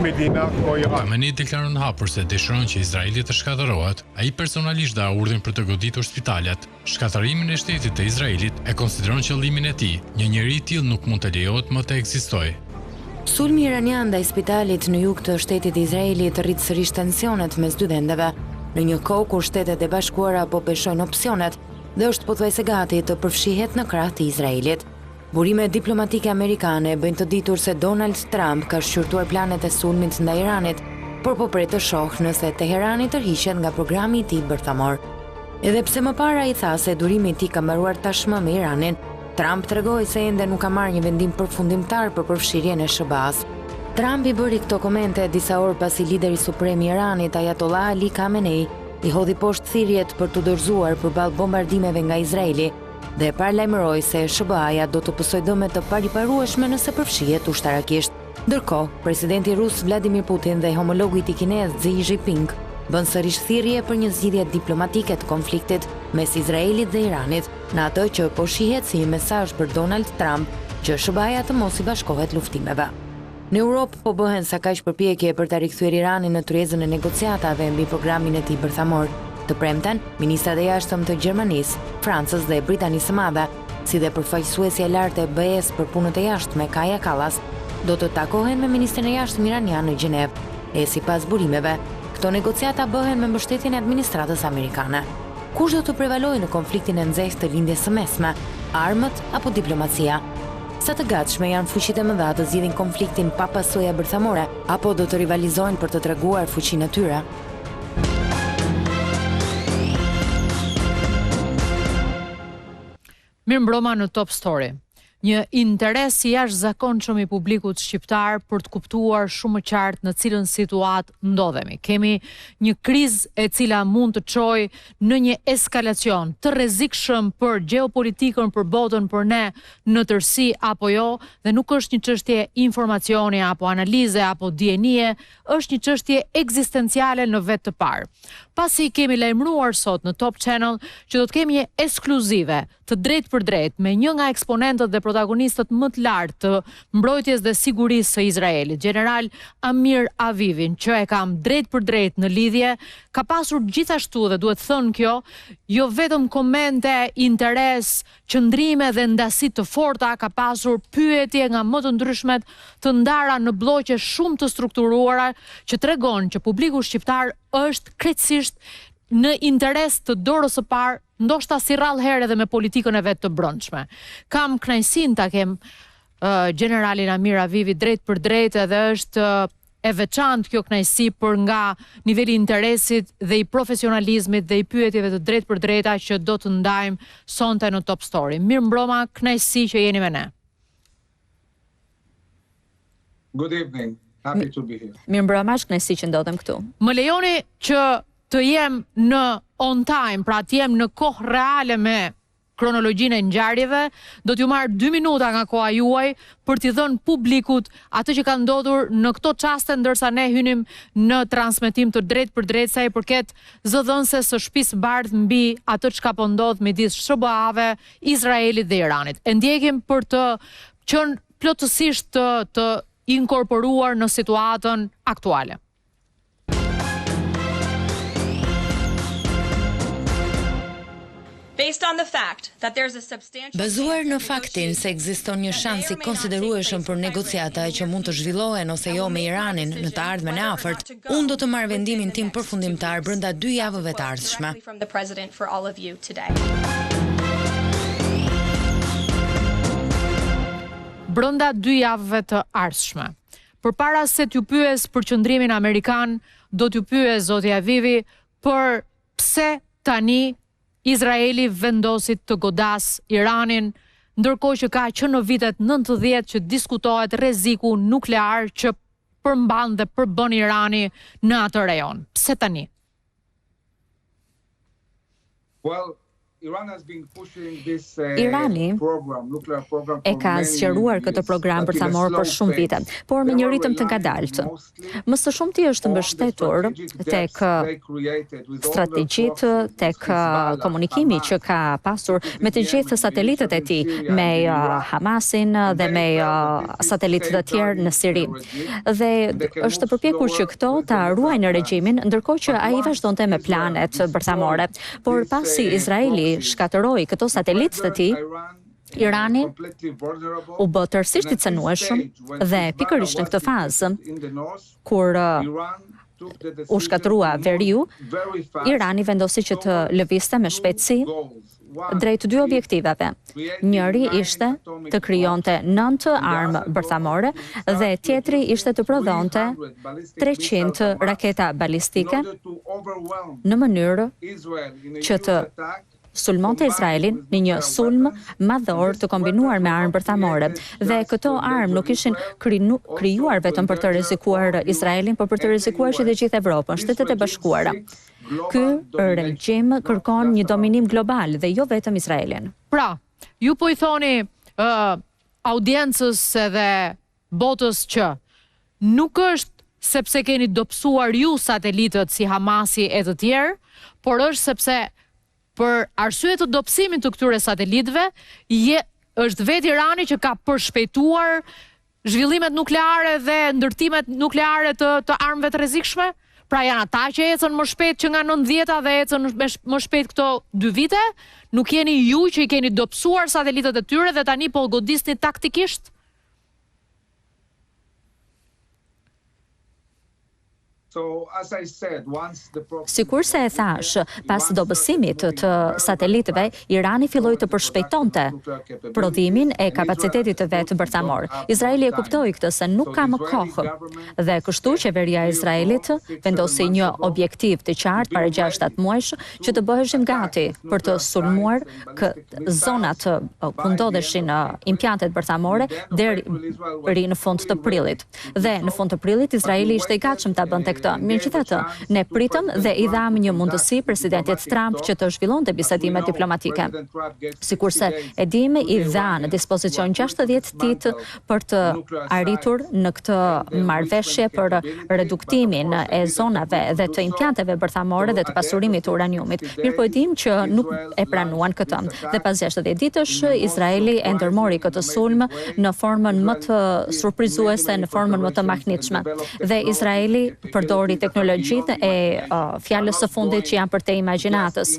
Khamenei deklaron hapur se dëshiron që Izraeli të shkatërrohet. Ai personalisht dha urdhrin për të goditur spitalet. Shkatërrimin e shtetit të Izraelit e konsideron qëllimin e tij. Një njeri i tillë nuk mund të lejohet më të ekzistojë. Sulmi iranian ndaj spitalit në jug të shtetit të Izraelit rrit sërish tensionet mes dy vendeve, në një kohë kur Shtetet e Bashkuara po peshojnë opsionet dhe është pothuajse gati të përfshihet në krah të Izraelit. Burime diplomatike amerikane bëjnë të ditur se Donald Trump ka shqyrtuar planet e sulmit ndaj Iranit, por po pret të shohë nëse Teherani tërhiqet nga programi i tij bërthamor. Edhe pse më parë ai tha se durimi i tij ka mbaruar tashmë me Iranin, Trump tregoi se ende nuk ka marrë një vendim përfundimtar për përfshirjen e SHBA-së. Trump i bëri këto komente disa orë pasi lideri suprem i Iranit, Ayatollah Ali Khamenei, i hodhi poshtë thirrjet për t'u dorëzuar përballë bombardimeve nga Izraeli dhe paralajmëroi se SHBA-ja do të pësojë dëme të pariparueshme nëse përfshihet ushtarakisht. Ndërkohë, presidenti rus Vladimir Putin dhe homologu i tij kinez Xi Jinping bënë sërish thirrje për një zgjidhje diplomatike të konfliktit mes Izraelit dhe Iranit, në atë që po shihet si një mesazh për Donald Trump që SHBA-ja të mos i bashkohet luftimeve. Në Europë po bëhen sakaq përpjekje për ta rikthyer Iranin në tryezën e negociatave mbi programin e tij bërthamor. Të premten, ministrat e jashtëm të Gjermanisë, Francës dhe Britanisë së Madhe, si dhe përfaqësuesja e lartë e BE-së për punët e jashtme, Kaja Kallas, do të takohen me ministrin e jashtëm iranian në Gjenevë. E sipas burimeve, këto negociata bëhen me mbështetjen e administratës amerikane. Kush do të prevalojë në konfliktin e nxehtë të Lindjes së Mesme, armët apo diplomacia? Sa të gatshme janë fuqitë e mëdha të zgjidhin konfliktin pa pasoja bërthamore, apo do të rivalizojnë për të treguar fuqinë e tyre? Mirëmbrëma në Top Story. Një interes i jashtëzakonshëm i publikut shqiptar për të kuptuar shumë më qartë në cilën situatë ndodhemi. Kemi një krizë e cila mund të çojë në një eskalacion të rrezikshëm për gjeopolitikën, për botën, për ne në tërësi apo jo dhe nuk është një çështje informacioni apo analize apo dijenie, është një çështje ekzistenciale në vetë të parë. Pasi kemi lajmëruar sot në Top Channel që do të kemi një ekskluzive të drejtpërdrejtë me një nga eksponentët dhe protagonistët më të lartë të mbrojtjes dhe sigurisë së Izraelit, gjeneral Amir Avivin, që e kam drejtpërdrejt në lidhje, ka pasur gjithashtu dhe duhet thënë kjo, jo vetëm komente, interes, qëndrime dhe ndasi të forta, ka pasur pyetje nga më të ndryshmet të ndara në blloqe shumë të strukturuara që tregon që publiku shqiptar është krejtësisht në interes të dorës së parë, ndoshta si rrallë herë edhe me politikën e vet të brendshme. Kam kënaqësinë ta kem gjeneralin Amir Avivi drejtpërdrejt edhe është e veçantë kjo kënaqësi për nga niveli i interesit dhe i profesionalizmit dhe i pyetjeve të drejtpërdrejta që do të ndajmë sonte në Top Story. Mirëmbrëma, kënaqësi që jeni me ne. Good evening. Happy to be here. Mirëmbrëma, është kënaqësi që ndodhem këtu. Më lejoni që të jem në on time, pra të jem në kohë reale me kronologjinë e ngjarjeve, do t'ju marr dy minuta nga koha juaj për t'i dhënë publikut atë që ka ndodhur në këto çaste ndërsa ne hynim në transmetim të drejtpërdrejtë sa i përket zëdhënëses së Shtëpisë së Bardhë mbi atë çka po ndodh midis SHBA-ve, Izraelit dhe Iranit. E ndjekim për të qenë plotësisht të të inkorporuar në situatën aktuale. Bazuar në faktin se ekziston një shans i konsiderueshëm për negociata që mund të zhvillohen ose jo me Iranin në të ardhmen e afërt, unë do të marr vendimin tim përfundimtar brenda dy javëve të ardhshme. Brenda dy javëve të ardhshme. Përpara se t'ju pyes për qëndrimin amerikan, do t'ju pyes zoti Avivi për pse tani Izraeli vendosi të godasë Iranin, ndërkohë që ka që në vitet 90 që diskutohet rreziku nuklear që përmban dhe përbën Irani në atë rajon. Pse tani? Well, Irani e ka zgjeruar këtë program bërthamor për shumë vite, por me një ritëm të ngadaltë. Më së shumti është mbështetur tek strategjitë, tek komunikimi që ka pasur me të gjithë satelitët e tij, me Hamasin dhe me satelitë të tjerë në Siri. Dhe është përpjekur që këto ta ruajnë regjimin, ndërkohë që ai vazhdonte me planet bërthamore. Por pasi Izraeli shkatërroi këto satelitë të tij, Irani u bë tërësisht i cenueshëm dhe pikërisht në këtë fazë, kur u shkatërrua veriu, Irani vendosi që të lëvizte me shpejtësi drejt dy objektivave. Njëri ishte të krijonte 9 armë bërthamore dhe tjetri ishte të prodhonte 300 raketa balistike në mënyrë që të sulmonte Izraelin në një sulm madhor të kombinuar me armë bërthamore. Dhe këto armë nuk ishin krijuar vetëm për të rrezikuar Izraelin, por për të rrezikuar që të gjithë Evropën, Shtetet e Bashkuara. Ky regjim kërkon një dominim global dhe jo vetëm Izraelin. Pra, ju po i thoni uh, audiencës edhe botës që nuk është sepse keni dobësuar ju satelitët si Hamasi e të tjerë, por është sepse për arsye të dobësimit të këtyre satelitëve, je, është vetë Irani që ka përshpejtuar zhvillimet nukleare dhe ndërtimet nukleare të të armëve të rrezikshme? Pra janë ata që ecën më shpejt që nga 90-ta dhe ecën më shpejt këto dy vite? Nuk jeni ju që i keni dobësuar satelitët e tyre dhe tani po godisni taktikisht? Sikurse e thashë, pas dobësimit të satelitëve, Irani filloi të përshpejtonte prodhimin e kapacitetit të vet bërthamor. Izraeli e kuptoi këtë se nuk ka më kohë dhe kështu qeveria e Izraelit vendosi një objektiv të qartë para 6-7 muajsh që të bëheshim gati për të sulmuar zonat ku ndodheshin impiantet bërthamore deri në fund të prillit. Dhe në fund të prillit Izraeli ishte i gatshëm ta bënte këtë. Megjithatë, ne pritëm dhe i dhamë një mundësi presidentit Trump që të zhvillonte bisedimet diplomatike. Sikurse e dimë, i dha në dispozicion 60 ditë për të arritur në këtë marrëveshje për reduktimin e zonave dhe të impianteve bërthamore dhe të pasurimit të uraniumit. Mirëpo e dimë që nuk e pranuan këtë. Dhe pas 60 ditësh, Izraeli e ndërmori këtë sulm në formën më të surprizuese, në formën më të mahnitshme. Dhe Izraeli përdori teknologjitë e uh, fjalës së fundit që janë përtej imagjinatës.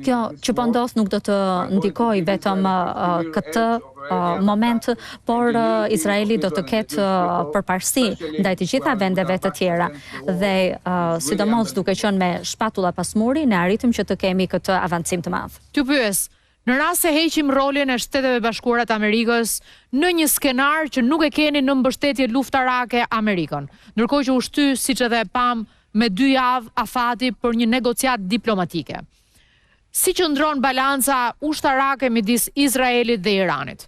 Kjo që po ndodh nuk do të ndikojë vetëm uh, këtë uh, moment, por uh, Izraeli do të ketë përparësi ndaj të gjitha vendeve të tjera. Dhe sidomos duke qenë me shpatulla pas muri, ne arritëm që të kemi këtë avancim të madh. T'ju pyes, në rast se heqim rolin e Shteteve Bashkuara të Amerikës në një skenar që nuk e keni në mbështetje luftarake Amerikën, ndërkohë që u shty, siç edhe e pamë, me dy javë afati për një negociatë diplomatike. Si qëndron balanca ushtarake midis Izraelit dhe Iranit?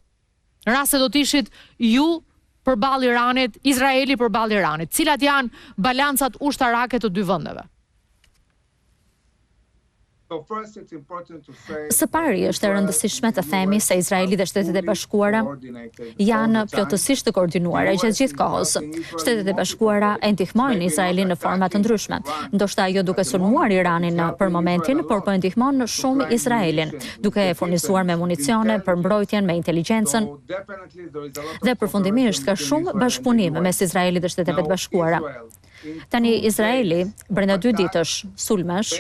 Në rast se do të ishit ju përballë Iranit, Izraeli përballë Iranit, cilat janë balancat ushtarake të dy vendeve? Së pari është e rëndësishme të themi se Izraeli dhe Shtetet e Bashkuara janë plotësisht të koordinuara gjatë gjithë kohës. Shtetet e Bashkuara e ndihmojnë Izraelin në forma të ndryshme. Ndoshta jo duke sulmuar Iranin për momentin, por po e ndihmon shumë Izraelin, duke e furnizuar me municione për mbrojtjen, me inteligjencën. Dhe përfundimisht ka shumë bashkëpunim mes Izraelit dhe Shteteve të Bashkuara. Tani Izraeli, brenda dy ditësh sulmesh,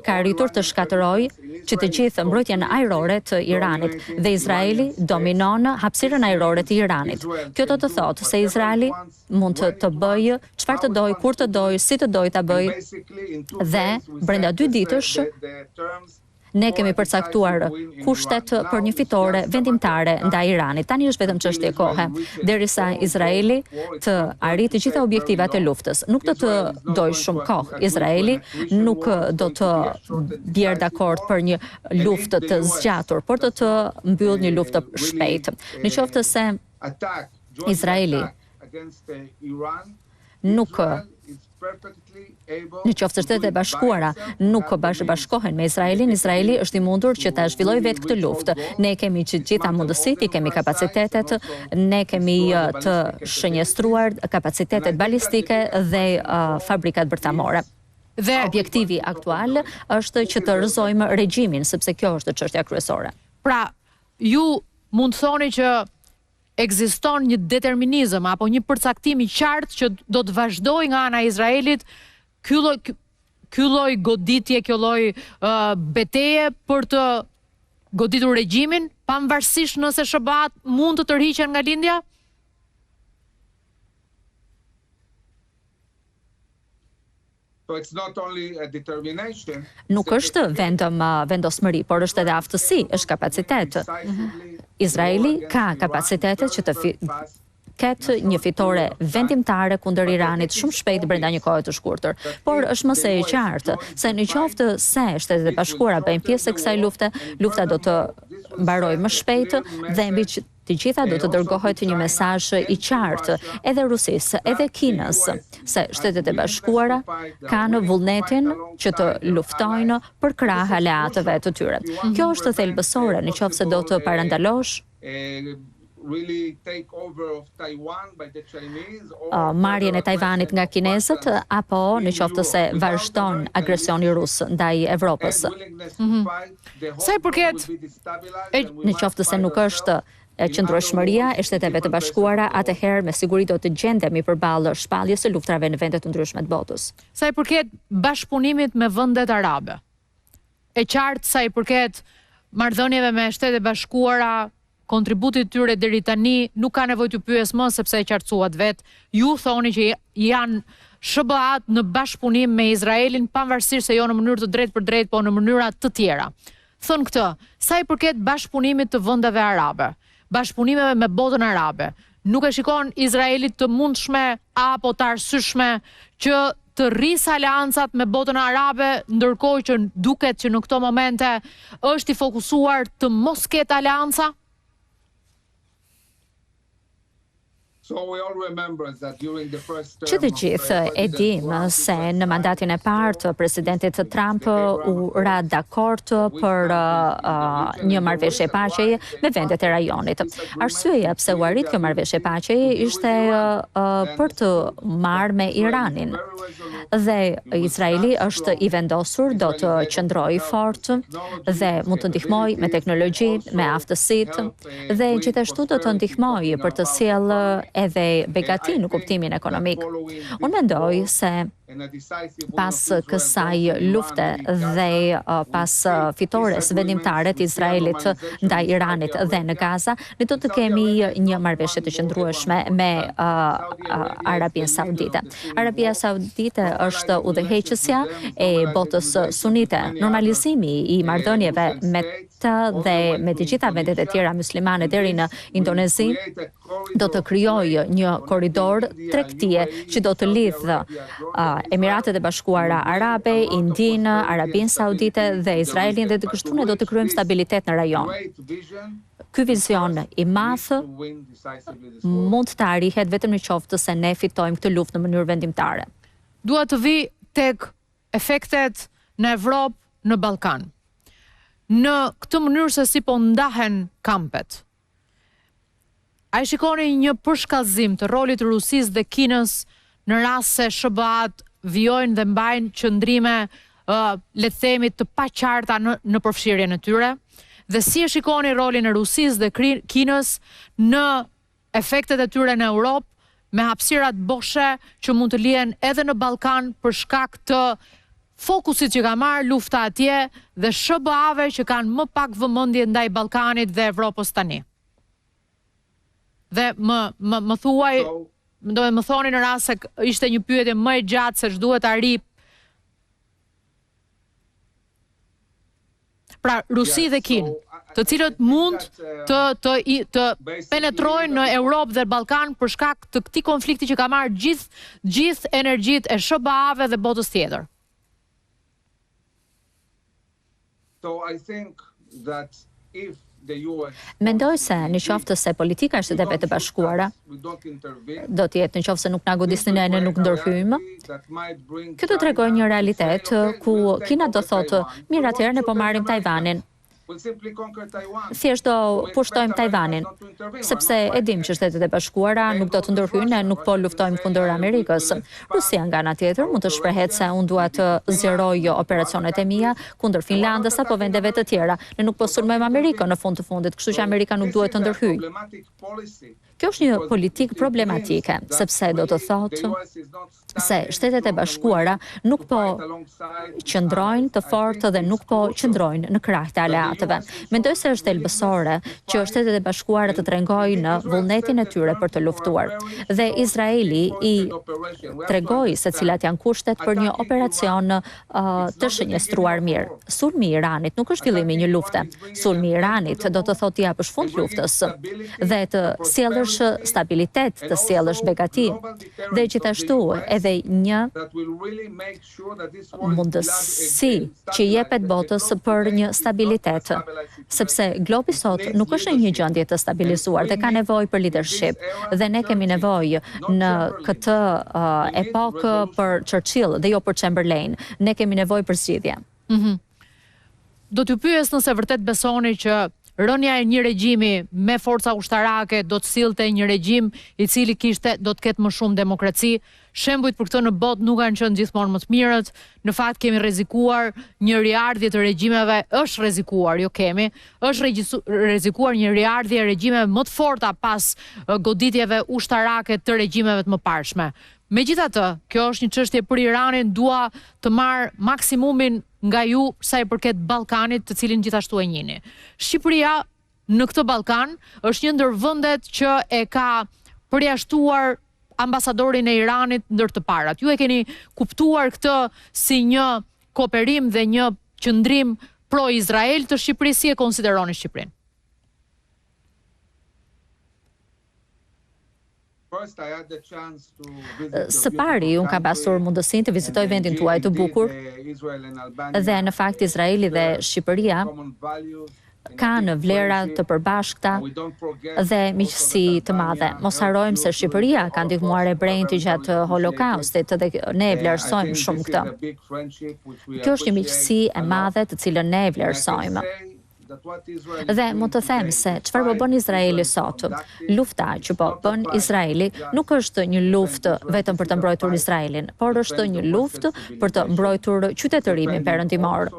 ka arritur të shkatërrojë që të gjithë mbrojtjen ajrore të Iranit dhe Izraeli dominon hapësirën ajrore të Iranit. Kjo do të thotë se Izraeli mund të, të bëjë çfarë të dojë, kur të dojë, si të dojë ta bëjë dhe brenda dy ditësh Ne kemi përcaktuar kushtet për një fitore vendimtare ndaj Iranit. Tani është vetëm çështje kohe, derisa Izraeli të arrijë të gjitha objektivat e luftës. Nuk do të dojë shumë kohë. Izraeli nuk do të bjerë dakord për një luftë të zgjatur, por do të mbyllë një luftë të shpejtë. Në qoftë se Izraeli nuk. Në qoftë se Shtetet e Bashkuara nuk bashkohen me Izraelin, Izraeli është i mundur që ta zhvillojë vetë këtë luftë. Ne kemi të gjitha mundësitë, i kemi kapacitetet, ne kemi të shënjestruar kapacitetet balistike dhe fabrikat bërthamore. Dhe objektivi aktual është që të rrëzojmë regjimin, sepse kjo është çështja kryesore. Pra, ju mund të thoni që ekziston një determinizëm apo një përcaktim i qartë që do të vazhdojë nga ana e Izraelit ky lloj ky lloj goditje, kjo lloj uh, beteje për të goditur regjimin, pavarësisht nëse SHBA-t mund të tërhiqen nga lindja? Nuk është vetëm vendosmëri, por është edhe aftësi, është kapacitet. Izraeli ka kapacitete që të ketë një fitore vendimtare kundër Iranit shumë shpejt brenda një kohe të shkurtër. Por është më se e qartë se në qoftë se Shtetet e Bashkuara bëjnë pjesë e kësaj lufte, lufta do të mbarojë më shpejt dhe mbi të gjitha do të dërgohet një mesazh i qartë edhe Rusisë, edhe Kinës, se Shtetet e Bashkuara kanë vullnetin që të luftojnë përkrah aleatëve të tyre. Kjo është thelbësore në qoftë se do të parandalosh marrjen e Tajvanit nga kinezët apo në qoftë se vazhdon agresioni rus ndaj Evropës. Mhm. Sa i përket e në qoftë se nuk është qëndrueshmëria e Shteteve të Bashkuara, atëherë me siguri do të gjendemi përballë shpalljes së luftrave në vende të ndryshme të botës. Sa i përket bashkëpunimit me vendet arabe, e qartë sa i përket marrëdhënieve me Shtetet e Bashkuara, kontributit të tyre deri tani, nuk ka nevojë t'ju pyes më sepse e qartësuat vetë. Ju thoni që janë SHBA-të në bashkëpunim me Izraelin, pavarësisht se jo në mënyrë të drejtpërdrejtë, po në mënyra të tjera. Thënë këtë, sa i përket bashkëpunimit të vendeve arabe, bashkëpunimeve me botën arabe, nuk e shikon Izraeli të mundshme apo të arsyeshme që të rrisë aleancat me botën arabe, ndërkohë që duket që në këto momente është i fokusuar të mos ketë aleanca? Që të gjithë e dimë se në mandatin e parë të presidentit Trump u ra dakord për një marrëveshje paqeje me vendet e rajonit. Arsyeja pse u arrit kjo marrëveshje paqeje ishte për të marrë me Iranin. Dhe Izraeli është i vendosur, do të qëndrojë fort dhe mund të ndihmojë me teknologji, me aftësitë dhe gjithashtu do të ndihmojë për të sjellë edhe begati në kuptimin ekonomik. Unë mendoj se pas kësaj lufte dhe pas fitores vendimtare të Izraelit ndaj Iranit dhe në Gaza, ne do të kemi një marrëveshje të qëndrueshme me Arabinë Saudite. Arabia Saudite është udhëheqësja e botës sunite. Normalizimi i marrëdhënieve me të dhe me të gjitha vendet e tjera myslimane deri në Indonezi do të krijojë një korridor tregtie që do të lidhë Emiratet e Bashkuara Arabe, Indinë, Arabinë Saudite dhe Izraelin dhe kështu ne do të krijojmë stabilitet në rajon. Ky vizion i madh mund të arrihet vetëm në qoftë se ne fitojmë këtë luftë në mënyrë vendimtare. Dua të vij tek efektet në Evropë, në Ballkan. Në këtë mënyrë se si po ndahen kampet. A e shikoni një përshkallëzim të rolit të Rusisë dhe Kinës në rast se SHBA-të vijojnë dhe mbajnë qëndrime, le të themi, të paqarta në në përfshirjen e tyre? Dhe si e shikoni rolin e Rusisë dhe Kinës në efektet e tyre në Europë me hapësirat boshe që mund të lihen edhe në Ballkan për shkak të fokusit që ka marrë lufta atje dhe SHBA-ve që kanë më pak vëmendje ndaj Ballkanit dhe Evropës tani. Dhe më më më thuaj, do të më thoni në rast se ishte një pyetje më e gjatë se ç'duhet ta ri Pra Rusi dhe Kinë, të cilët mund të të të penetrojnë në Europë dhe Ballkan për shkak të këtij konflikti që ka marrë gjithë gjithë energjitë e SHBA-ve dhe botës tjetër. So I think that if. Mendoj se në qoftë se politika e Shteteve të Bashkuara do të jetë në qoftë se nuk na godisni ne, ne nuk ndërhyjmë. Kjo do të tregojë një realitet ku Kina do thotë, mirë atëherë ne po marrim Tajvanin. Thjesht do pushtojmë Tajvanin, sepse e dimë që Shtetet e Bashkuara nuk do të ndërhyjnë, ne nuk po luftojmë kundër Amerikës. Rusia nga ana tjetër mund të shprehet se unë dua të zgjeroj operacionet e mia kundër Finlandës apo vendeve të tjera. Ne nuk po sulmojmë Amerikën në fund të fundit, kështu që Amerika nuk duhet të ndërhyjë. Kjo është një politikë problematike, sepse do të thotë se Shtetet e Bashkuara nuk po qëndrojnë të fortë dhe nuk po qëndrojnë në krah të aleatëve. Mendoj se është thelbësore që Shtetet e Bashkuara të tregojnë vullnetin e tyre për të luftuar. Dhe Izraeli i tregoi se cilat janë kushtet për një operacion të shënjestruar mirë. Sulmi i Iranit nuk është fillimi i një lufte. Sulmi i Iranit do të thotë t'i japësh fund luftës dhe të sjellësh stabilitet, të sjellësh begati dhe gjithashtu edhe një mundësi që i jepet botës për një stabilitet, sepse globi sot nuk është në një gjendje të stabilizuar dhe ka nevojë për leadership dhe ne kemi nevojë në këtë epokë për Churchill dhe jo për Chamberlain. Ne kemi nevojë për zgjidhje. Mm -hmm. Do t'ju pyes nëse vërtet besoni që rënia e një regjimi me forca ushtarake do të sillte një regjim i cili kishte do të ketë më shumë demokraci, Shembujt për këtë në botë nuk kanë qenë gjithmonë më të mirët. Në fakt kemi rrezikuar një riardhje të regjimeve, është rrezikuar, jo kemi, është rrezikuar një riardhje e regjimeve më të forta pas goditjeve ushtarake të regjimeve të mëparshme. Megjithatë, kjo është një çështje për Iranin, dua të marr maksimumin nga ju sa i përket Ballkanit, të cilin gjithashtu e njihni. Shqipëria në këtë Ballkan është një ndër vendet që e ka përjashtuar ambasadorin e Iranit ndër të parat. Ju e keni kuptuar këtë si një kooperim dhe një qëndrim pro Izrael të Shqipërisë, si e konsideroni Shqipërinë? Së pari, unë kam pasur mundësinë të vizitoj vendin tuaj të bukur dhe në fakt Izraeli dhe Shqipëria kanë vlera të përbashkëta dhe miqësi të madhe. Mos harrojmë se Shqipëria ka ndihmuar hebrenjtë gjatë Holokaustit dhe ne e vlerësojmë shumë këtë. Kjo është një miqësi e madhe të cilën ne e vlerësojmë. Dhe mund të them se çfarë po bën Izraeli sot, lufta që po bën Izraeli nuk është një luftë vetëm për të mbrojtur Izraelin, por është një luftë për të mbrojtur qytetërimin perëndimor,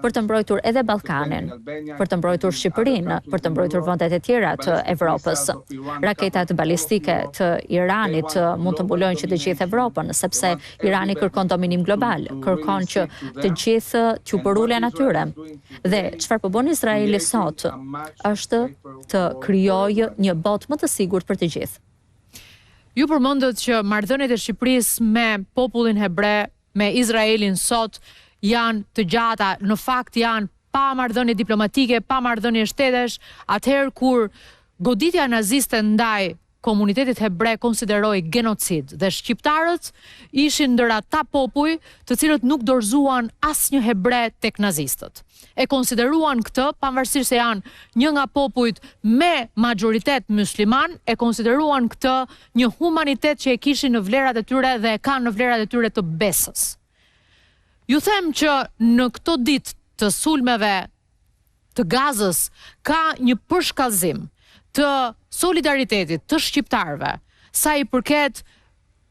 për të mbrojtur edhe Ballkanin, për të mbrojtur Shqipërinë, për të mbrojtur vendet e tjera të Evropës. Raketat balistike të Iranit mund të mbulojnë që të gjithë Evropën, sepse Irani kërkon dominim global, kërkon që të gjithë t'ju përulen atyre. Dhe çfarë po bën Izraeli sot është të krijojë një botë më të sigurt për të gjithë. Ju përmendët që marrëdhëniet e Shqipërisë me popullin hebre, me Izraelin sot janë të gjata, në fakt janë pa marrëdhënie diplomatike, pa marrëdhënie shtetesh, atëherë kur goditja naziste ndaj komunitetit hebre konsiderohej gjenocid dhe shqiptarët ishin ndër ata popuj të cilët nuk dorëzuan asnjë hebre tek nazistët. E konsideruan këtë, pavarësisht se janë një nga popujt me maxhoritet mysliman, e konsideruan këtë një humanitet që e kishin në vlerat e tyre dhe e kanë në vlerat e tyre të besës. Ju them që në këto ditë të sulmeve të Gazës ka një përshkallëzim të solidaritetit të shqiptarëve sa i përket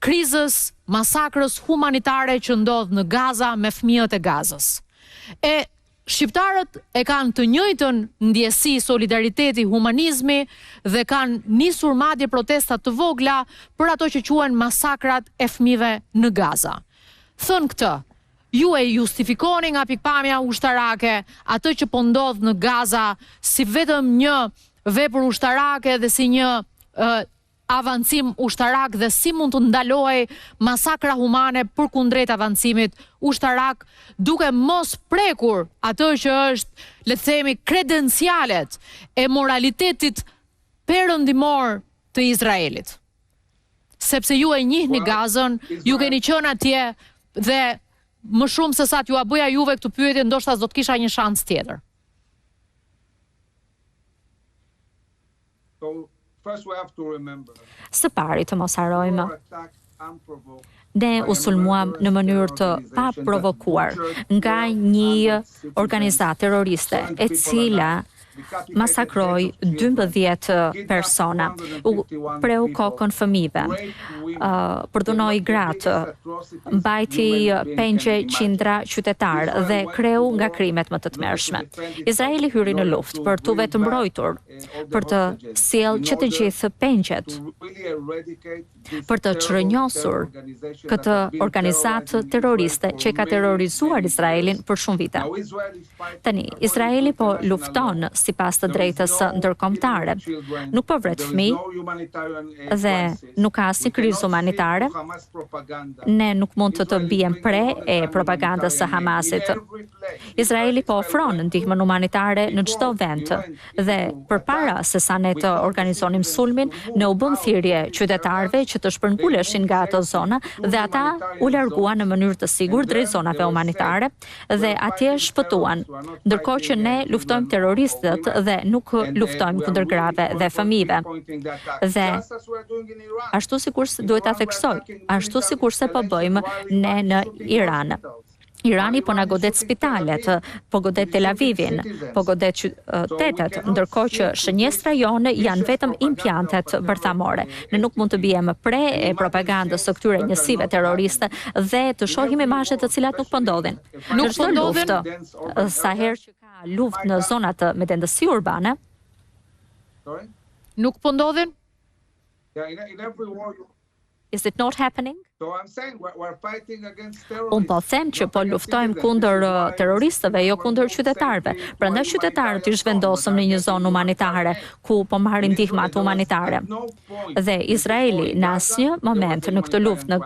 krizës, masakrës humanitare që ndodh në Gaza me fëmijët e Gazës. E shqiptarët e kanë të njëjtën ndjesi solidariteti, humanizmi dhe kanë nisur madje protesta të vogla për ato që quhen masakrat e fëmijëve në Gaza. Thënë këtë, Ju e justifikoni nga pikëpamja ushtarake atë që po ndodh në Gaza si vetëm një vepër ushtarake dhe si një avancim ushtarak dhe si mund të ndalohej masakra humane përkundrejt avancimit ushtarak duke mos prekur atë që është le të themi kredencialet e moralitetit perëndimor të Izraelit. Sepse ju e njihni Gazën, ju keni qenë atje dhe më shumë se sa t'jua bëja juve këtë pyetje, ndoshta s'do të kisha një shans tjetër. Së pari të mos harrojmë, ne u sulmuam në mënyrë të paprovokuar nga një organizatë terroriste e cila masakroi 12 persona, u preu kokën fëmijëve, përdhunoi gratë, mbajti pengje qindra qytetarë dhe kreu nga krimet më të tmerrshme. Izraeli hyri në luftë për t'u vetëmbrojtur, për të sjellë që të gjithë pengjet, për të çrrënjosur këtë organizatë terroriste që e ka terrorizuar Izraelin për shumë vite. Tani, Izraeli po lufton sipas të drejtës ndërkombëtare. Nuk po vret fëmijë dhe nuk ka asnjë krizë humanitare. Ne nuk mund të të biem pre e propagandës së Hamasit. Izraeli po ofron ndihmën humanitare në çdo vend dhe përpara se sa ne të organizonim sulmin, ne u bëmë thirrje qytetarëve që të shpërnguleshin nga ato zona dhe ata u larguan në mënyrë të sigurt drejt zonave humanitare dhe atje shpëtuan, ndërkohë që ne luftojmë terroristët dhe nuk luftojmë kundër grave dhe fëmijëve. Dhe ashtu sikurse duhet ta theksoj, ashtu sikurse po bëjmë ne në Iran. Irani po na godet spitalet, po godet Tel Avivin, po godet qytetet, ndërkohë që shënjestra jonë janë vetëm impiantet bërthamore. Ne nuk mund të biem pre e propagandës së këtyre njësive terroriste dhe të shohim imazhe të cilat nuk po ndodhin. Nuk po ndodhin. Luftë, sa herë që ka luftë në zonat me dendësi urbane, Nuk po ndodhin? Is it not happening? Unë po them që po luftojmë kundër uh, terroristëve, jo kundër qytetarëve. Prandaj qytetarët i zhvendosëm në një zonë humanitare ku po marrin ndihmat humanitare. Dhe Izraeli në asnjë moment në këtë luftë në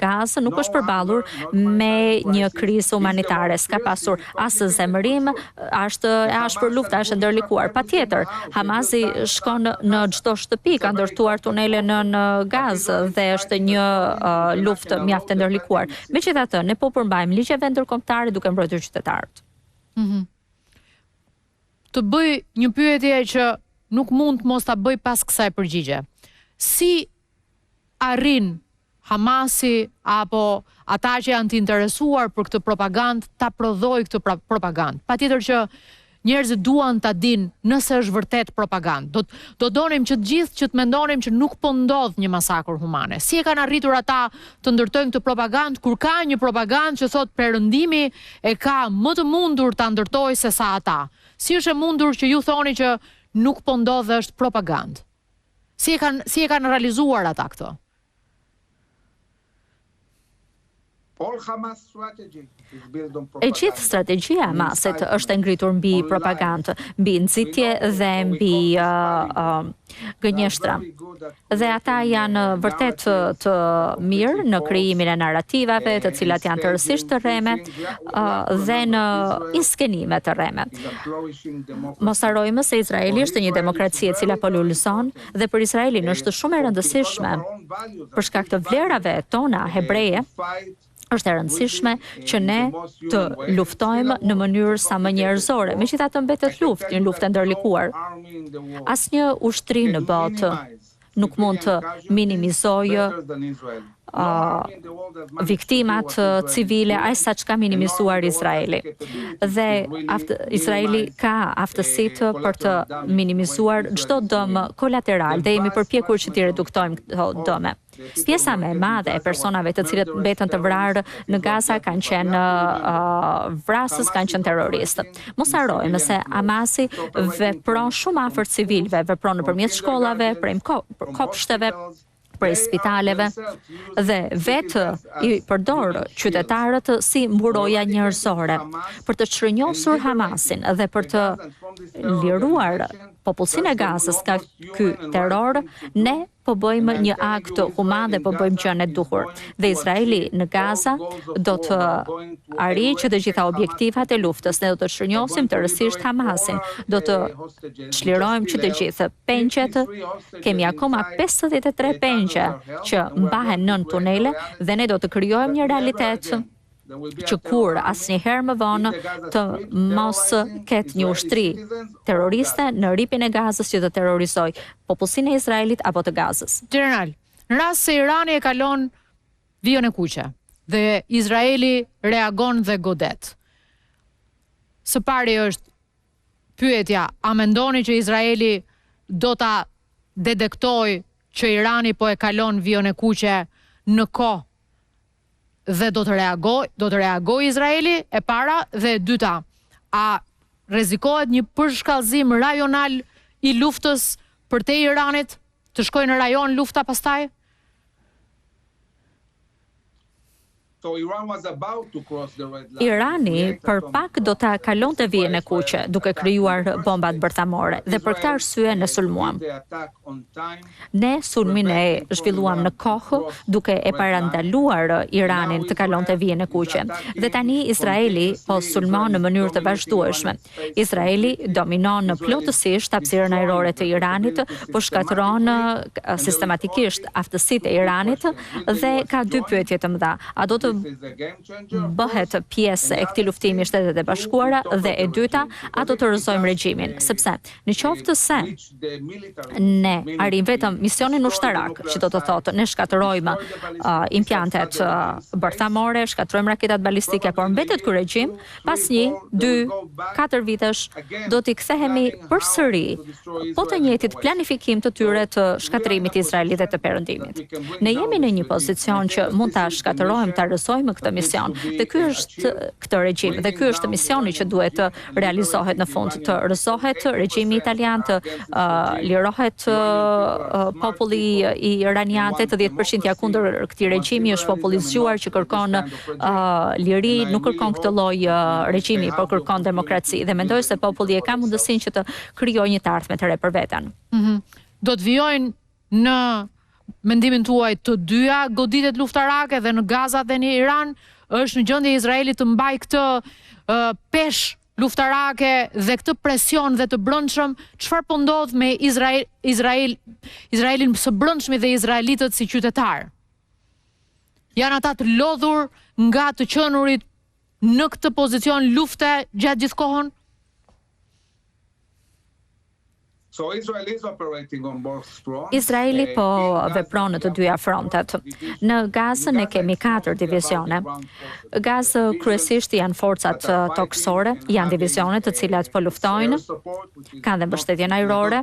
Gazë nuk është përballur me një krizë humanitare. S'ka pasur as zemërim, është e ashpër lufta, është e ndërlikuar. Patjetër, Hamasi shkon në çdo shtëpi, ka ndërtuar tunele në në Gazë dhe është një uh, luftë mjaft e ndërlikuar. Megjithatë, ne po përmbahemi ligjeve ndërkombëtare duke mbrojtur qytetarët. Mm -hmm. Të bëj një pyetje që nuk mund të mos ta bëj pas kësaj përgjigje. Si arrin Hamasi apo ata që janë të interesuar për këtë propagandë ta prodhojë këtë propagandë. Patjetër që njerëzit duan ta dinë nëse është vërtet propagandë. Do do donim që të gjithë që të mendonim që nuk po ndodh një masakër humane. Si e kanë arritur ata të ndërtojnë këtë propagandë kur ka një propagandë që thotë Perëndimi e ka më të mundur ta ndërtojë se sa ata. Si është e mundur që ju thoni që nuk po ndodh dhe është propagandë? Si e kanë si e kanë realizuar ata këtë? E gjithë strategjia e Hamasit është e ngritur mbi propagandë, mbi nxitje dhe mbi uh, uh, gënjeshtra. Dhe ata janë vërtet të, të mirë në krijimin e narrativave, të cilat janë tërësisht të rreme uh, dhe në inskenime të rreme. Mos harrojmë se Izraeli është një demokraci e cila po lulëzon dhe për Izraelin është shumë e rëndësishme për shkak të vlerave tona hebreje është e rëndësishme që ne të luftojmë në mënyrë sa më njerëzore. Megjithatë mbetet luftë, një luftë e ndërlikuar. Asnjë ushtri në botë nuk mund të minimizojë uh, viktimat civile aq sa ç'ka minimizuar Izraeli. Dhe aft Izraeli ka aftësitë për të minimizuar çdo dëm kolateral dhe jemi përpjekur që t'i reduktojmë këto dëme. Pjesa më e madhe e personave të cilët mbetën të vrarë në Gaza kanë qenë uh, vrasës, kanë qenë terroristë. Mos harrojmë se Hamasi vepron shumë afër civilëve, vepron nëpërmjet shkollave, prej kopshteve, prej spitaleve dhe vetë i përdor qytetarët si mburoja njerëzore për të çrrënjosur Hamasin dhe për të liruar popullsinë e Gazës nga ky terror, ne po bëjmë një akt human dhe po bëjmë gjënë e duhur. Dhe Izraeli në Gaza do të arrijë që të gjitha objektivat e luftës. Ne do të çrrënjosim tërësisht Hamasin, do të çlirojmë që të gjithë pengjet. Kemi akoma 53 pengje që mbahen nën tunele dhe ne do të krijojmë një realitet. që kurrë asnjëherë më vonë të mos ketë një ushtri terroriste në Rripin e Gazës që të terrorizojë popullsinë e Izraelit apo të Gazës. Gjeneral, në rast se Irani e kalon vijën e kuqe dhe Izraeli reagon dhe godet. Së pari është pyetja, a mendoni që Izraeli do ta dedektojë që Irani po e kalon vijën e kuqe në kohë dhe do të reagojë, do të reagojë Izraeli e para dhe e dyta, a rrezikohet një përshkallëzim rajonal i luftës përtej Iranit, të shkojë në rajon lufta pastaj? Irani për pak do ta kalonte vijën e kuqe, duke krijuar bombat bërthamore, dhe për këtë arsye ne sulmuam. Ne sulmin e zhvilluam në kohë, duke e parandaluar Iranin të kalonte vijën e kuqe. Dhe tani Izraeli po sulmon në mënyrë të vazhdueshme. Izraeli dominon plotësisht hapësirën ajrore të Iranit, po shkatërron sistematikisht aftësitë e Iranit dhe ka dy pyetje të mëdha. A do të bëhet pjesë e këtij luftimi Shtetet e Bashkuara dhe e dyta, a do të rrëzojmë regjimin? Sepse në qoftë se ne arrijmë vetëm misionin ushtarak, që do të thotë ne shkatërrojmë uh, impiantet uh, bërthamore, shkatërrojmë raketat balistike, por mbetet ky regjim, pas një, dy, katër vitesh do t'i kthehemi përsëri po të njëjtit planifikim të tyre të shkatërrimit të Izraelit dhe të Perëndimit. Ne jemi në një pozicion që mund ta shkatërrojmë, ta rrëzojmë këtë mision dhe ky është këtë regjim dhe ky është misioni që duhet të realizohet në fund, të rrëzohet regjimi italian, të uh, lirohet uh, populli iranian, 80% janë kundër këtij regjimi, është popull i zgjuar që kërkon uh, liri, nuk kërkon këtë lloj uh, regjimi, por kërkon demokraci dhe mendoj se populli e ka mundësinë që të krijojë një të ardhme të re për veten. Mm -hmm. Do të vijojnë Në mendimin tuaj të dyja goditjet luftarake dhe në Gaza dhe në Iran është në gjendje Izraeli të mbajë këtë peshë luftarake dhe këtë presion dhe të brendshëm, çfarë po ndodh me Izrael, Izrael, Izraelin së brendshmi dhe izraelitët si qytetarë? Janë ata të lodhur nga të qenurit në këtë pozicion lufte gjatë gjithë kohën? Izraeli po vepron në të dyja frontet. Në Gazë ne kemi katër divizione. Gazë kryesisht janë forcat tokësore, janë divizione të cilat po luftojnë, kanë dhe mbështetjen ajrore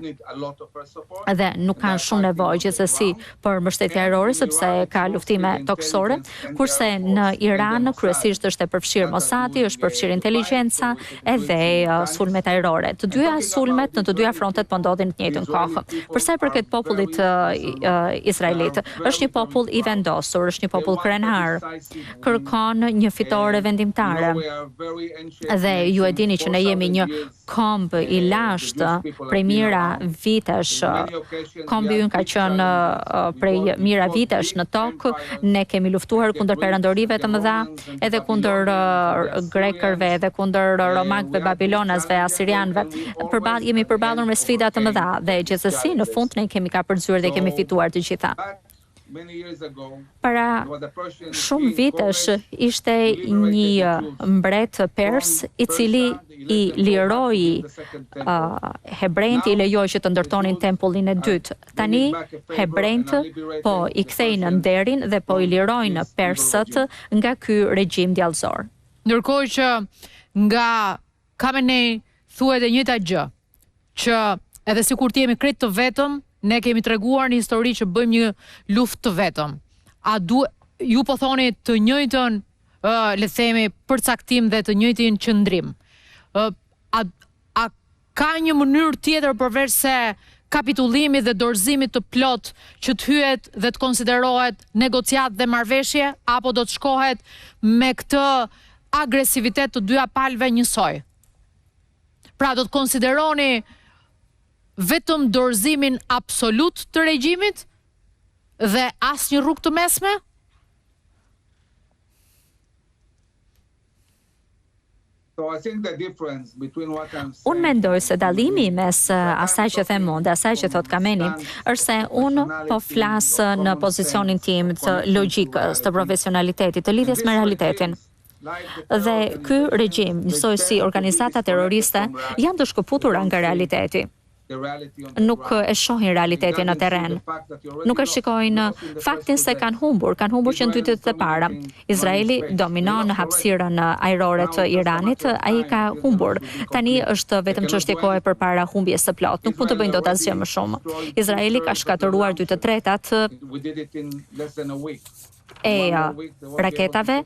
dhe nuk kanë shumë nevojë gjithsesi për mbështetje ajrore sepse ka luftime tokësore, kurse në Iran kryesisht është e përfshirë Mossadi, është përfshirë inteligjenca edhe sulmet ajrore. Të dyja sulmet në të dyja frontet po ndodhin në të njëjtën kohë. Për sa i përket popullit izraelit, është një popull i vendosur, është një popull krenar, kërkon një fitore vendimtare. Dhe ju e dini që ne jemi një komb i lashtë prej mijëra vitesh. Kombi ynë ka qenë prej mijëra vitesh në tokë. Ne kemi luftuar kundër perandorive të mëdha, edhe kundër grekërve, edhe kundër romakëve, babilonasve, asirianëve. Përball jemi përballur me sfida të mëdha dhe gjithsesi në fund ne kemi kapërcyer dhe kemi fituar të gjitha. Para shumë vitesh ishte një mbret pers i cili i liroi uh, hebrenjtë, i lejoi që të ndërtonin tempullin e dytë. Tani hebrenjtë po i kthejnë nderin dhe po i lirojnë persët nga ky regjim djallëzor. Ndërkohë që nga Khamenei thuhet e njëjta gjë, që edhe sikur të jemi krejt të vetëm, ne kemi treguar në histori që bëjmë një luftë të vetëm. A du ju po thoni të njëjtën ë le të themi përcaktim dhe të njëjtin qëndrim. Ë a a ka një mënyrë tjetër përveç se kapitullimit dhe dorëzimit të plotë që të hyhet dhe të konsiderohet negociatë dhe marrëveshje apo do të shkohet me këtë agresivitet të dyja palëve njësoj? Pra do të konsideroni vetëm dorëzimin absolut të regjimit dhe asnjë rrugë të mesme? Unë mendoj se dallimi mes asaj që them unë dhe asaj që thotë Khamenei është se unë po flas në pozicionin tim të logjikës, të profesionalitetit, të lidhjes me realitetin. Dhe ky regjim, njësoj si organizatat terroriste, janë të shkëputura nga realiteti. Nuk e shohin realitetin në terren. Nuk e shikojnë faktin se kanë humbur, kanë humbur që në dy ditët e para. Izraeli dominon hapësirën ajrore të Iranit, ai ka humbur. Tani është vetëm çështje kohe përpara humbjes së plotë. Nuk mund të bëjnë dot asgjë më shumë. Izraeli ka shkatërruar dy të tretat e raketave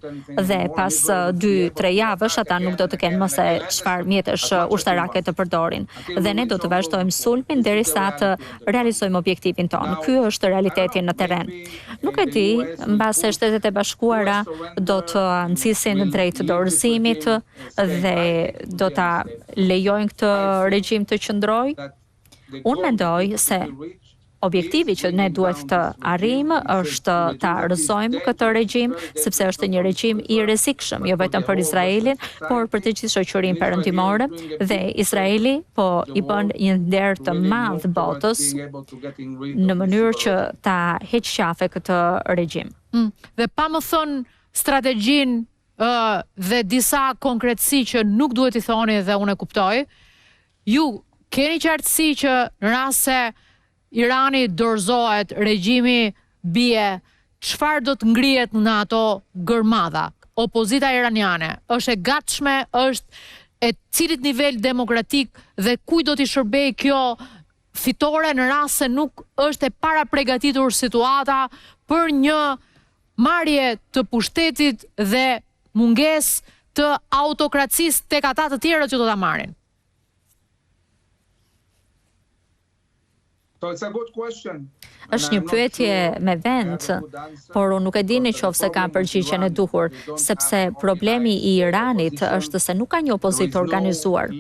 dhe pas 2-3 javësh ata nuk do të kenë më se çfarë mjetesh ushtarake të përdorin. Dhe ne do të vazhdojmë sulmin derisa të realizojmë objektivin tonë. Ky është realiteti në terren. Nuk e di, mbase Shtetet e Bashkuara do të nxisin drejt dorëzimit dhe do ta lejojnë këtë regjim të qëndrojë. Unë mendoj se objektivi që ne duhet të arrijmë është ta rrëzojmë këtë regjim, sepse është një regjim i rrezikshëm, jo vetëm për Izraelin, por për të gjithë shoqërinë perëndimore dhe Izraeli po i bën një nder të madh botës në mënyrë që ta heqë qafe këtë regjim. Mm. Dhe pa më thënë strategjinë ë dhe disa konkretësi që nuk duhet t'i thoni dhe unë e kuptoj, Ju keni qartësi që në rast se Irani dorëzohet, regjimi bie, çfarë do të ngrihet në ato gërmadha? Opozita iraniane është e gatshme, është e cilit nivel demokratik dhe kujt do t'i shërbejë kjo fitore në rast se nuk është e parapregatitur situata për një marrje të pushtetit dhe mungesë të autokracisë tek ata të tjerët që do ta marrin? Është një pyetje me vend, por unë nuk e di në qoftë se kam përgjigjen e duhur, sepse problemi i Iranit është se nuk ka një opozitë të organizuar.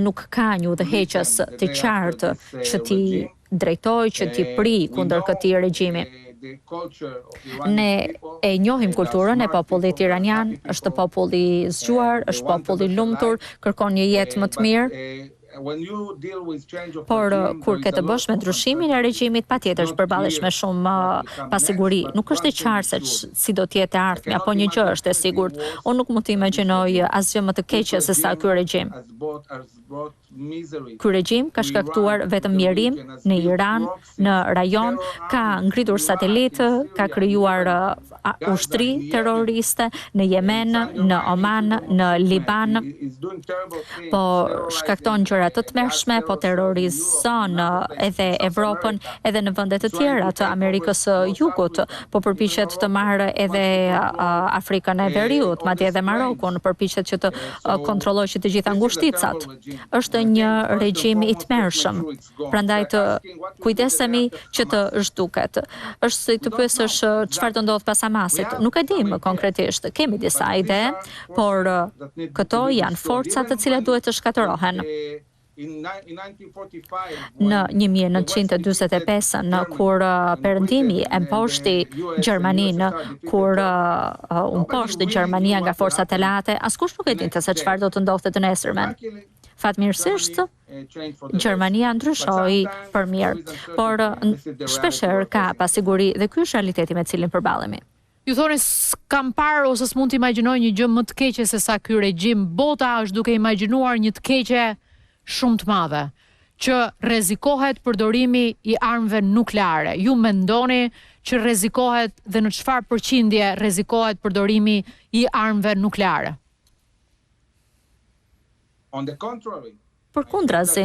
Nuk ka një udhëheqës të qartë që t'i drejtojë, që t'i prijë kundër këtij regjimi. Ne e njohim kulturën e popullit iranian, është popull i zgjuar, është popull i lumtur, kërkon një jetë më të mirë. Por kur ke të bësh me ndryshimin e regjimit, patjetër që përballesh me shumë pasiguri. Nuk është e qartë se si do të jetë e ardhmja, po një gjë është e sigurt. Unë nuk mund të imagjinoj asgjë më të keqe se sa ky regjim. Ky regjim ka shkaktuar vetëm mjerim në Iran, në rajon, ka ngritur satelitë, ka krijuar ushtri terroriste në Jemen, në Oman, në Liban, po shkakton gjëra të tmerrshme, po terrorizon edhe Evropën, edhe në vende të tjera të Amerikës së Jugut, po përpiqet të marrë edhe Afrikën e Veriut, madje edhe Marokun, përpiqet që të kontrollojë që të gjitha ngushticat. Është një regjim i tmerrshëm. Prandaj të kujdesemi që të zhduket. Është si të pyesësh çfarë do ndodhë pas Hamasit. Nuk e dimë konkretisht. Kemi disa ide, por këto janë forca të cilat duhet të shkatërrohen. Në 1945-ën, kur Perëndimi e mposhti Gjermaninë, kur u mposht Gjermania nga forcat aleate, askush nuk e dinte se çfarë do të ndodhte të nesërmen. Fatmirësisht, Gjermania ndryshoi për mirë, por shpeshherë ka pasiguri dhe ky është realiteti me të cilin përballemi. Ju thoni s'kam parë ose s'mund të imagjinoj një gjë më të keqe se sa ky regjim. Bota është duke imagjinuar një të keqe shumë të madhe, që rrezikohet përdorimi i armëve nukleare. Ju mendoni që rrezikohet dhe në çfarë përqindje rrezikohet përdorimi i armëve nukleare? On the contrary, Përkundrazi,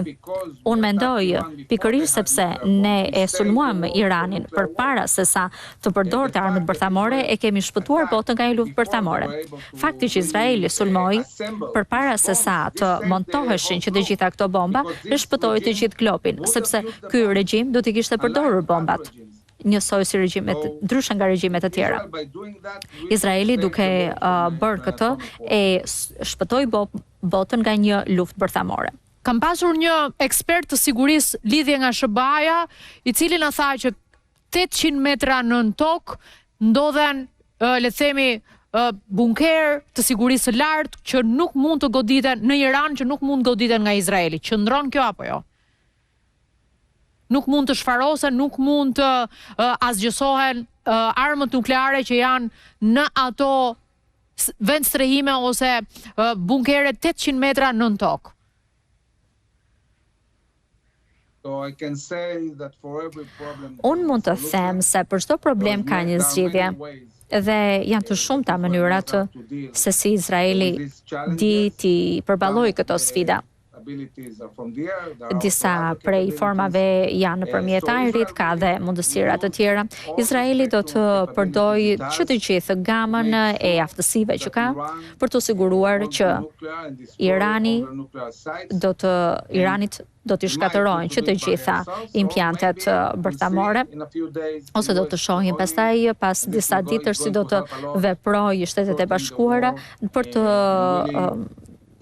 unë mendoj, pikërisht sepse ne e sulmuam Iranin përpara se sa të përdorte armët bërthamore, e kemi shpëtuar botën nga një luftë bërthamore. Fakti që Izraeli sulmoi përpara se sa të montoheshin që të gjitha këto bomba, e shpëtoi të gjithë globin, sepse ky regjim do t'i kishte përdorur bombat njësoj si regjimet, ndryshe nga regjimet e tjera. Izraeli duke bërë këtë e shpëtoi botën nga një luftë bërthamore. Kam pasur një ekspert të sigurisë lidhje nga SHBA-ja, i cili na tha që 800 metra nën tokë ndodhen, le të themi, bunkerë të sigurisë së lartë që nuk mund të goditen në Iran, që nuk mund të goditen nga Izraeli. Qëndron kjo apo jo? Nuk mund të shfarosen, nuk mund të asgjësohen armët nukleare që janë në ato. Vendstrehime ose bunkere 800 metra nën tokë. Unë mund të them se për çdo problem ka një zgjidhje dhe janë të shumta mënyrat se si Izraeli di t'i përballojë këto sfida. Disa prej formave janë nëpërmjet ajrit, ka dhe mundësira të tjera. Izraeli do të përdorë që të gjithë gamën e aftësive që ka për t'u siguruar që Irani do të Iranit do t'i shkatërrohen që të gjitha impiantet bërthamore ose do të shohim pastaj pas disa ditësh si do të veprojë Shtetet e Bashkuara për të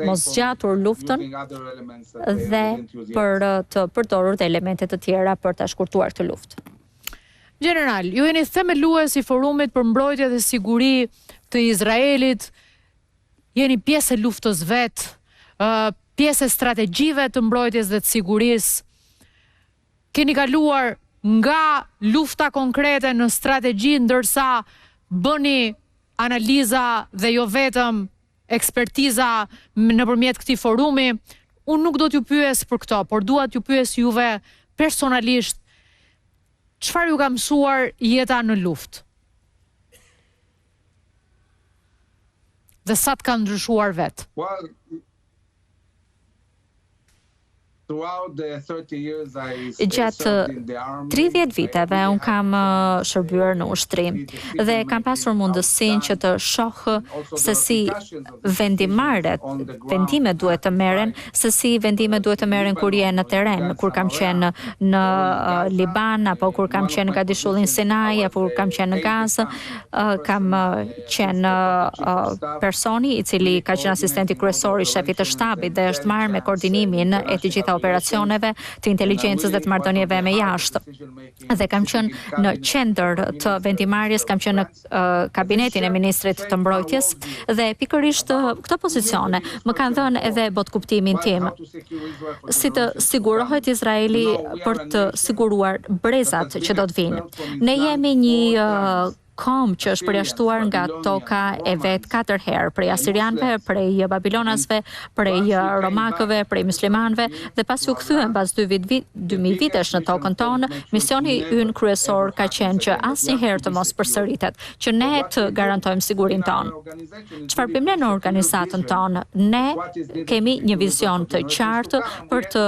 mos zgjatur luftën dhe për të përdorur dhe elemente të tjera për ta shkurtuar këtë luftë. Gjeneral, ju jeni themelues i Forumit për Mbrojtje dhe Siguri të Izraelit, jeni pjesë e luftës vetë, pjesë e strategjive të mbrojtjes dhe të sigurisë. Keni kaluar nga lufta konkrete në strategji ndërsa bëni analiza dhe jo vetëm ekspertiza nëpërmjet këtij forumi. Unë nuk do t'ju pyes për këto, por dua t'ju pyes juve personalisht çfarë ju ka mësuar jeta në luftë? Dhe sa të ka ndryshuar vetë? Gjatë 30 viteve unë kam shërbyer në ushtri dhe kam pasur mundësinë që të shoh se si vendimmarrjet, vendimet duhet të merren, se si vendimet duhet të merren kur je në terren, kur kam qenë në Liban apo kur kam qenë në Gadishullin Sinai apo kur kam qenë në Gaza, kam qenë personi i cili ka qenë asistenti kryesor i shefit të shtabit dhe është marrë me koordinimin e të gjitha operacioneve të inteligjencës dhe të marrëdhënieve me jashtë. Dhe kam qenë në qendër të vendimmarrjes, kam qenë në kabinetin e ministrit të mbrojtjes dhe pikërisht këto pozicione më kanë dhënë edhe botëkuptimin tim. Si të sigurohet Izraeli për të siguruar brezat që do të vijnë. Ne jemi një komb që është përjashtuar nga toka e vet katër herë, prej asirianëve, prej babilonasve, prej romakëve, prej myslimanëve dhe pasi u kthyem pas dy vit, vit 2000 vitesh në tokën tonë, misioni ynë kryesor ka qenë që asnjëherë të mos përsëritet, që ne të garantojmë sigurinë tonë. Çfarë bëjmë ne në organizatën tonë? Ne kemi një vizion të qartë për të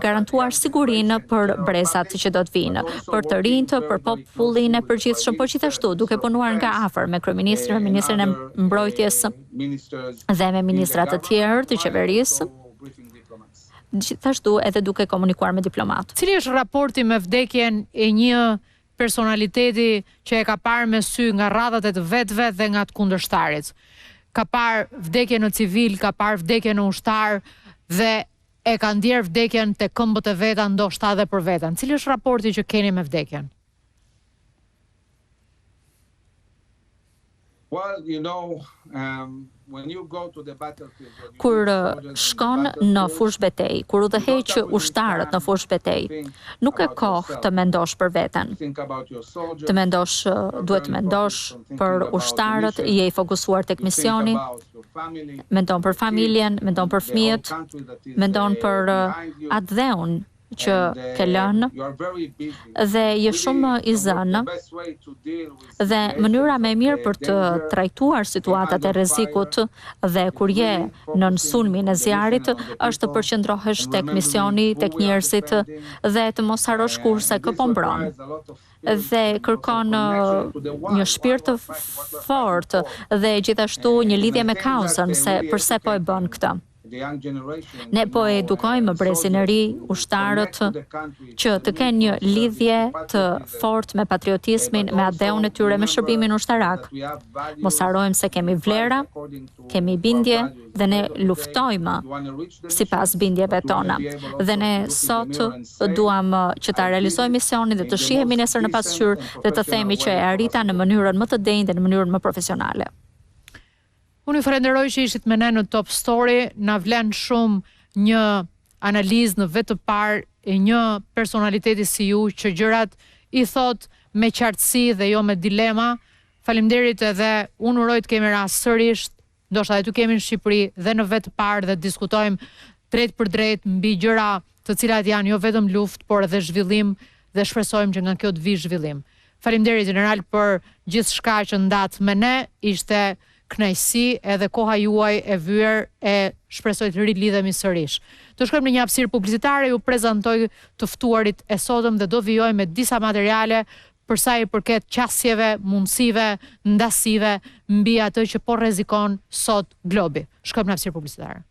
garantuar sigurinë për brezat që do të vijnë, për të rinjtë, për popullin e përgjithshëm, por gjithashtu duke punuar nga afër me kryeministrin, me ministrin e mbrojtjes dhe me ministra të tjerë të qeverisë gjithashtu edhe duke komunikuar me diplomatë. Cili është raporti me vdekjen e një personaliteti që e ka parë me sy nga radhët e të vetëve dhe nga të kundërshtarit. Ka parë vdekjen në civil, ka parë vdekjen në ushtar dhe e ka ndjerë vdekjen te këmbët e veta ndoshta edhe për veten. Cili është raporti që keni me vdekjen? Um, kur shkon në fushëbetejë, kur udhëheq ushtarët në fushëbetejë, nuk ke kohë të mendosh për veten. Të mendosh, duhet të mendosh për ushtarët, je i fokusuar tek misioni, mendon për familjen, mendon për fëmijët, mendon për atdheun që ke lënë dhe je shumë i zënë dhe mënyra më e mirë për të trajtuar situatat e rrezikut dhe kur je nën sulmin e zjarrit është të përqendrohesh tek misioni, tek njerëzit dhe të mos harrosh kurrë se kë po mbron dhe kërkon një shpirt të fortë dhe gjithashtu një lidhje me kauzën se përse po e bën këtë. Ne po e edukojmë brezin e ri, ushtarët, që të kenë një lidhje të fortë me patriotizmin, me atdheun e tyre, me shërbimin ushtarak. Mos harrojmë se kemi vlera, kemi bindje dhe ne luftojmë sipas bindjeve tona. Dhe ne sot duam që ta realizojmë misionin dhe të shihemi nesër në pasqyrë dhe të themi që e arrita në mënyrën më të denjë dhe në mënyrën më profesionale. Unë ju falenderoj që ishit me ne në Top Story, na vlen shumë një analizë në vetë të parë e një personaliteti si ju që gjërat i thotë me qartësi dhe jo me dilema. Faleminderit edhe unë uroj të kemi rast sërish, ndoshta edhe t'ju kemi në Shqipëri dhe në vetë të parë dhe të diskutojmë drejtpërdrejt mbi gjëra të cilat janë jo vetëm luftë, por edhe zhvillim dhe shpresojmë që nga kjo të vijë zhvillim. Faleminderit gjeneral për gjithçka që ndatë me ne, ishte kënaqësi edhe koha juaj e vyer e shpresoj të rilidhemi sërish. Të shkojmë në një hapësirë publicitare, ju prezantoj të ftuarit e sotëm dhe do vijojmë me disa materiale për sa i përket qasjeve, mundësive, ndasive mbi atë që po rrezikon sot globi. Shkojmë në hapësirë publicitare.